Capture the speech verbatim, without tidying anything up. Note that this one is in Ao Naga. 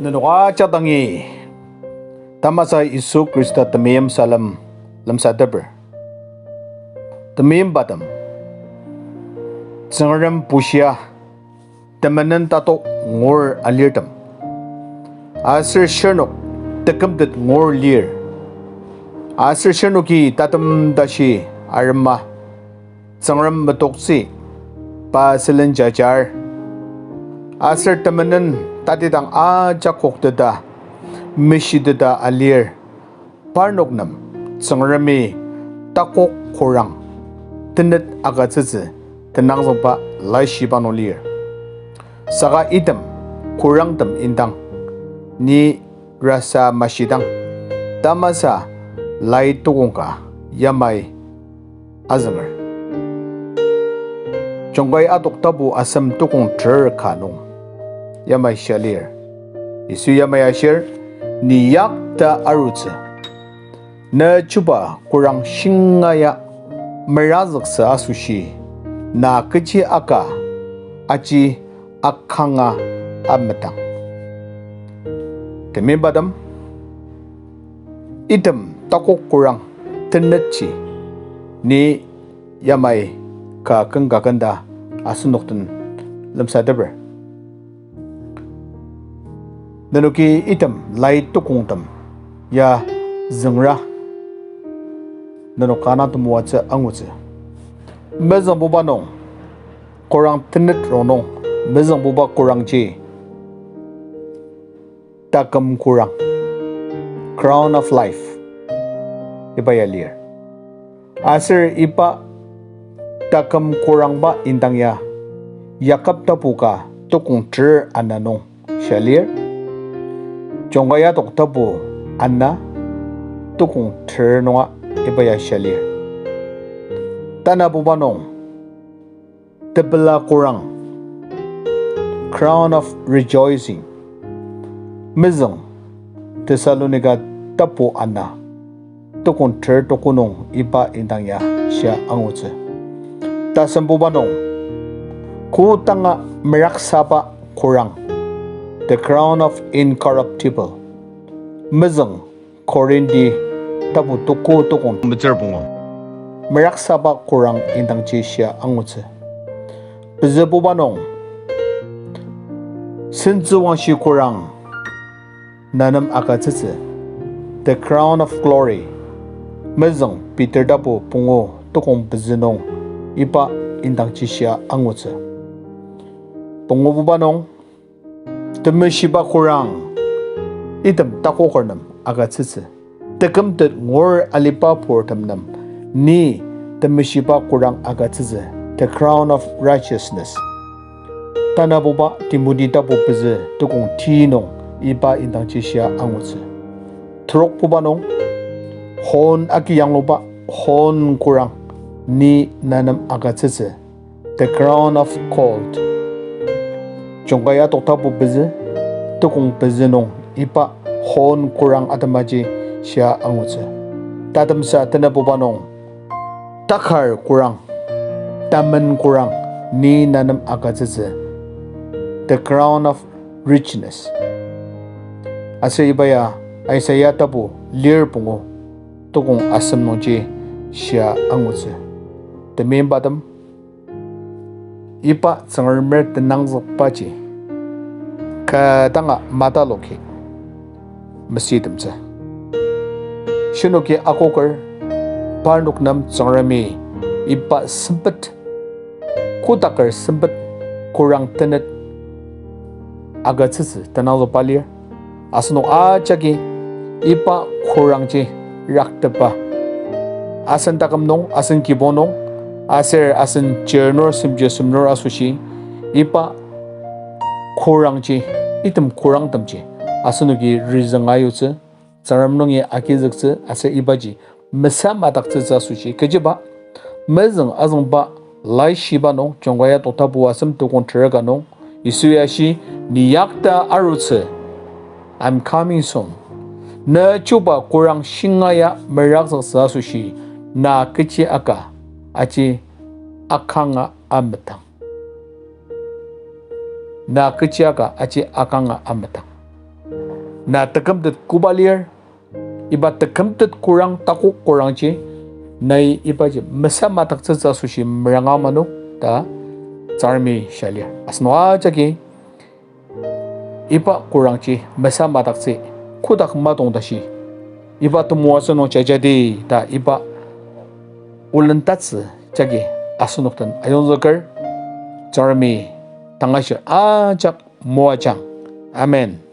Nenok ajak dangi tamasa Yisu Khrista temeim salem lemsateper. Temeimbatem, Tsüngrem bushia temenen tatok ngur alirtem, aser shirnok tekümtet ngur lir, aser shirnoki tatem tashi arema, Tsüngrem metoktsü pa sülen jajar, aser temenen tatidang ajak kokteta, meshiteta alir, parnok nem Tsüngremi takok kurang tenet agütsütsü tenangzüngba laishiba nung lir. Saka item kurangtem indang ni rasa mashidang, tamasa lai tukong ka yamai azünger. Jungkai Adok tapu asem tukong ter ka nung yamai shia lir. Yisu yamai ashir, ni yakta arutsü. Na chuba kurang shinga ya merazüktsü asoshi, na kechi aka aji akanga amüdang. Temeimbatem, item takok kurang tenetji ni yamai ka ken ka kenda asenok den lemsateper. Nenoki item lai tukongtem ya züngra, nenok kanga temoatsü angutsü. Mezüngbuba nung, kurang tenet rongnung, mezüngbuba kurangji taküm kurang, crown of life, iba ya lir. Aser iba taküm kurangba indang ya Yakob tapu ka tukong ter ana nung shia lir. Jungkai Adok tapu ana tukong ter nunga iba ya shia lir. Tanabuba nung, tepela kurang, crown of rejoicing, mezüng, Thessalonika tapu ana tukong ter tuku nung iba indang ya shia angutsü. Tasembuba nung, kodanga meraksaba kurang, the crown of incorruptible, mezüng, Korinti tapu tuku tukong metsür pungu, meraksaba kurang indangji shia angutsü. Pezübuba nung, sentsüwangshi kurang na nem agütsütsü, the crown of glory, mezüng Peter tapu pungu tukong pezü nung iba indangji shia angutsü. Pungububa nung, temeshiba kurang, item takoker nem agütsütsü, tekümtet ngur aliba purtem nem ni temeshiba kurang agütsütsü, the crown of righteousness. Tanabuba Timoti tapu pezü tukong ti nung iba indangji shia angutsü. Terokbuba nung, hon agi yangluba hon kurang ni na nem agütsütsü, the crown of gold. Jungkai Adok tapu pezü tukong pezü nung iba hon kurang atemaji shia angutsü. Tatemsa tenabuba nung, takar kurang, tamen kurang ni na nem agütsütsü, the crown of richness. Aser iba ya Isaiah tapu lir pungu tukong asem nungji shia angutsü. Temeimbatem, iba Tsüngremer tenangzükbaji kü danga mataloki mesütemtsü. Shinoki akoker, parnok nem Tsüngremi iba sempet, kotaker sempet kurang tenet agütsütsü tenangzükba lir. Asenok ajaki iba kurangji raktepa, asen taküm nung, asen kibong nung, aser asen chirnur, semji semnur asoshi, iba kurangji, item kurangtemji asenoki rizünga yutsü, Tsüngrem nungi agizüktsü aser ibaji mesamadaktsütsü asoshi. Kechiba, mezüng azüngba laishiba nung Jungkai Adok tapu asem tukong terka nung, Yisu ya shi, ni yakta arutsü, I'm coming soon. Na chuba kurang shinga ya merakzüktsü asoshi, na kechi aka aji akanga amüdang. Na kechi aka aji akanga amüdang. Na tekümtet koba lir, iba tekümtet kurang, takok kurangji, nai ibaji mesamadaktsütsü asoshi meranga manok ta Tsüngremi shia lir. Asenok ajaki iba kurangji mesamadaktsü, kotak matong tashi, iba temoatsü nung jajadi ta iba olendatsü jagi asenok den ayongzüker. Tsüngremi tangashir ajak moajang. Amen.